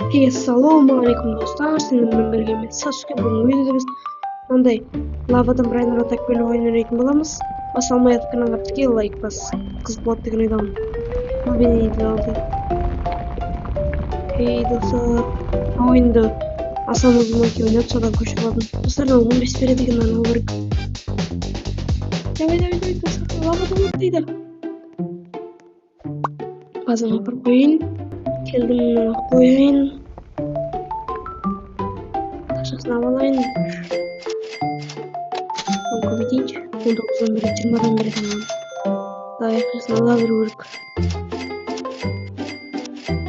Ассалаумағалейкум достар, сіздермен бірге мен Сasuke. Бүгінгі видеода біз мынандай лавадан брайнер атакпен ойын ойнайтын боламыз. Баса алмай каналға тіркел, лайк бас. Қызық болады деген ойдамын. Бұл менің. Ей достар, ойынды аса ұзын ойнап содан көшіп алдым. Достар, мынау 15 береді екен, мынаны алу керек. Давай, давай, давай, достар, лавадан өт дейді. Базаға апарып қояйын. Келдім, мынаны қояйын. Ақшасын алып алайын. Оны көбейтейінші. 19-дан бері 20-дан бері маған. Давай, ақшасын ала беру керек.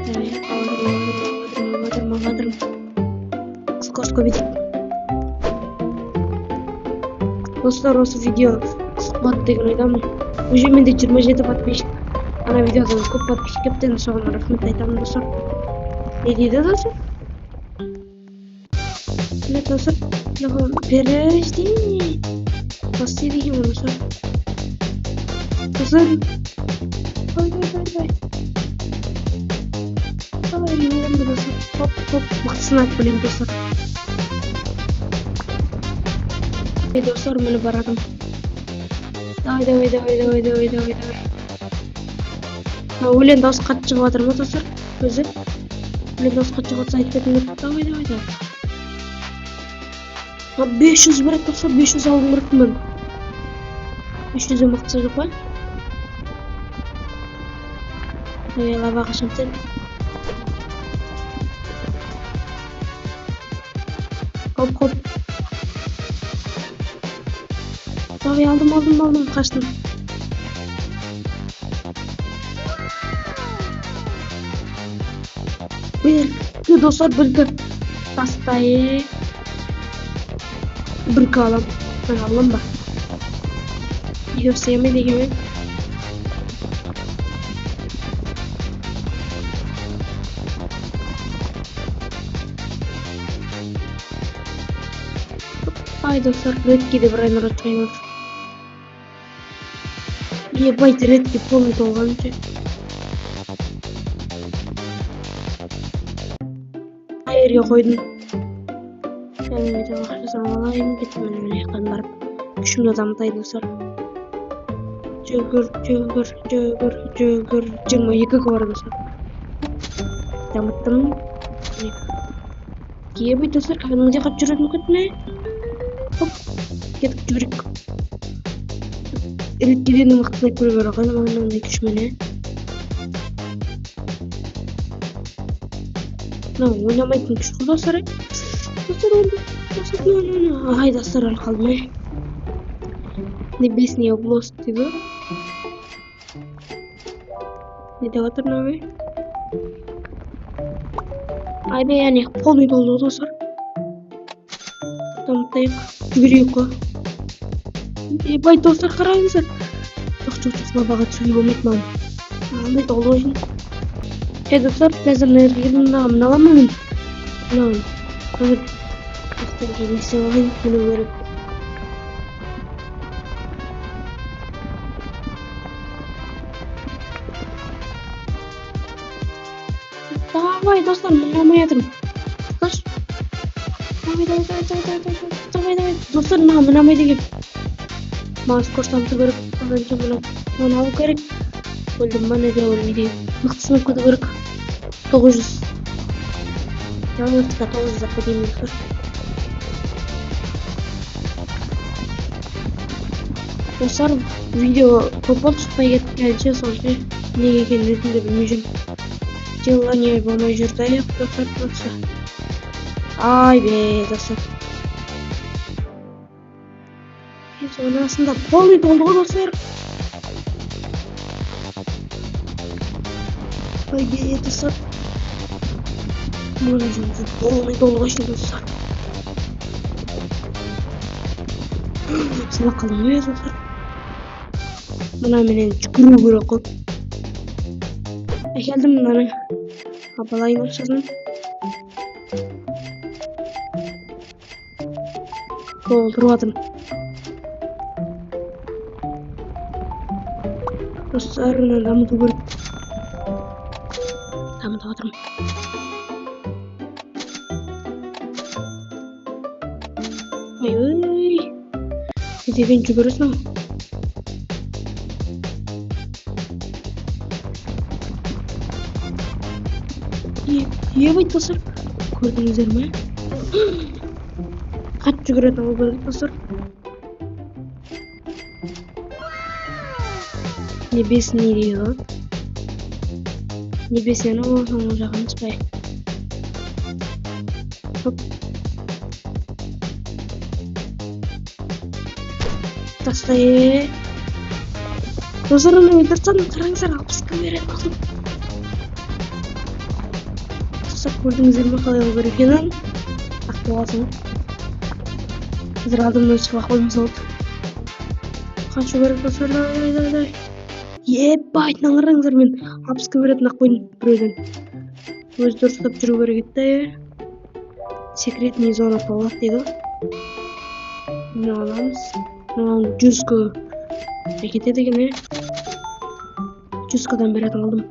Давай, алып жатырмын, алып жатырмын, алып жатырмын. Скорость көбейтейік. Достар, осы видео қызық болады деген ойдамын. Уже менде 27 подписчик. Ана видеодан көп подписчик келіпті, енді соған рахмет айтамын, достар. Не дейді, достар? Міне, достар, перерождение. Бас дейді екен оны, достар. Достар, давай, давай, давай, давай. Давай, не достар. Хоп, хоп, мықтысын айтып білемін, достар. Ей, достар, міне баратым. Давай, давай, давай, давай, давай, давай, давай. Өлең дауыс қатты шығып жатыр ма, достар? Өзі? Өлең дауыс қатты шығып жатса айтып кетіңдер. Давай, давай, давай. 500 береді, достар, 500 алуым керек мен. 500-ден мықтысы жоқ па? Давай, лаваға қашамын сен. Хоп, хоп. Давай, алдым, алдым, алдым, қаштым. Бір, достар, бір тастайық. Бір алам. Мен алам ба? Егер істемей дегенмен. Ай, достар, редкий де бір айнұр атқайын. Ебать, редкий полный толған ше. Жерге қойдым. Және де ақшасын алайын, кеттім міне мына жақтан барып. Күшімді дамытайын, достар. Жүгір, жүгір, жүгір, жүгір. 22 бар, достар. Дамыттым. Ебать, достар, кәдімгідей қатты жүретін болып кетті ме? Хоп, кеттік, жүгірейік. Редкиден мықтысын айтып көру керек қой, мынандай күшімен, ә? Мынау ойнамайтын күш қой, достар. Достар, өлді. Достар, ну. Ай, достар, өліп қалдым, ай. Небесный область дейді. Не деп жатыр мынау, ей? Ай, бе, яғни полный толды ғой, достар. Дамытайық, жүгірейік қой. Ебать, достар, қараңыздар. Жоқ, жоқ, жоқ, лаваға түсуге болмайды маған. Мынандай толды ғой. Ей, достар, қазір мына жерге келдім, мына міне аламын мен. Мынау, қазір не істеп алайын, міну керек. Давай, достар, міне алмай жатырмын. Тоқташы. Давай, давай, давай, давай, давай, давай, давай, давай. Достар, мына міне алмайды екен. Маған скорость дамыту керек. Одан кейін мынаны алу керек. Өлдім ба, не де өлмейді. Мықтысын алып кету керек. 900. Яғни 900 ақ кетейін, достар. Достар, видео көп болды, шықпай кеткенше, сол ше неге екенін өзім де білмей жүрмін. Желание болмай жүр да, достар, просто. Ай бе, достар. Соның астында полный толды ғой, достар. Ай бе, достар. Мына жерде полный толды ғой, достар. Сабақ қалдым ғой, достар. Мына менен жүгіру керек қой. Әкелдім мынаны. Алайын ақшасын. Толтырып жатырмын. Достар, мынаны дамыту керек. Дамытып жатырмын. Ой, ой, не деген жүгіріс мынау. Ебать, достар, көрдіңіздер ме? Қатты жүгіретін болу керек, достар. Небесный дейді ғой. Небесный ол соның жағы емес пе? Хоп. Тастай. Достар, оны өлтіріп тастадым. Қараңыздар, 60 к береді маған. Достар, көрдіңіздер ме қалай болу керек екенін? Ақтап алсың. Қазір алдымнан шығып қоймаса болды. Қашу керек, достар. Давай, давай, давай. Ебать, мынаны қараңыздар, мен 60 к беретін ақ қойдым біреуден. Өзі дұрыстап жүру керек еді да. Секретный зона болады дейді ғой. Міне аламыз. Мынаны 100 к кетеді екен, е. 100 к-дан беретін алдым.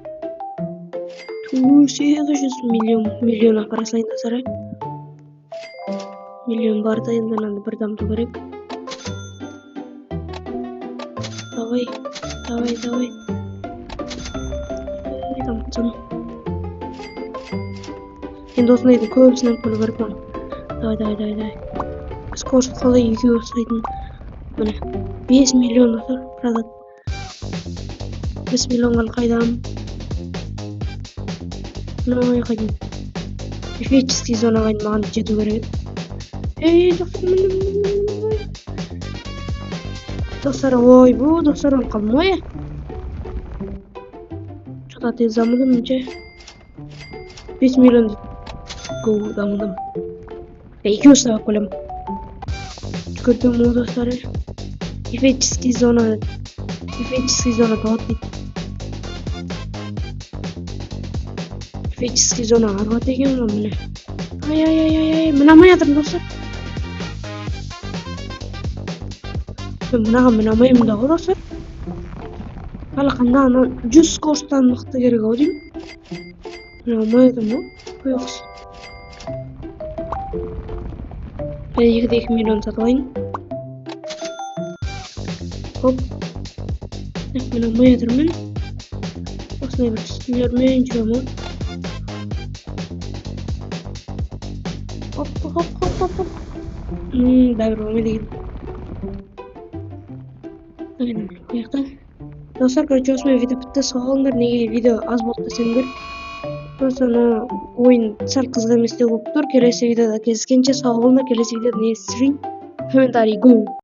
Ту, 800 миллион, миллион апара салайын, достар, е. Миллион бар да, енді мынаны бір дамыту керек. Давай, давай, давай. Дамытсам. Енді осындайдың көбісін алып келу керек маған. Давай, давай, давай, давай. Скорость қалай екеуі ұстайтын. Міне, 5 миллион, достар, продат. 5 миллионға қайдам? Мына жаққа дейін. Мифический зонаға дейін маған жету керек еді. Ей, достар, міне, міне, міне, міне. Достар, ойбу, достар, өліп қалдым ғой. Что-то тез дамыдым, ше. 5 миллион го дамыдым. Екеуі ұстап алып келемін. Жүгірдім ғой, достар. Мифический зона, мифический зона болады дейді. Мифический зона арбат екен ғой, міне. Ай, ай, ай, ай, ай, міне алмай жатырмын, достар. Мен мынаған міне алмаймын да ғой, достар. Әлі қандай ана 100 скоростан мықты керек ау деймін. Міне алмай жатырмын ғой, құйғыз. Мен екі де екі миллион сатып алайын. Хоп. Так, міне алмай жатырмын. Осындай бір үстілермен жүремін ғой. Хоп, хоп, хоп, хоп, хоп. Бәрібір болмайды екен. Аяқта. Достар, осымен видео бітті. Сау болыңдар. Неге видео аз болды десеңдер, просто ана ойын сәл қызық емес те болып тұр. Келесі видеода кездескенше сау болыңдар. Келесі видеода не түсірейін? Комментарий го.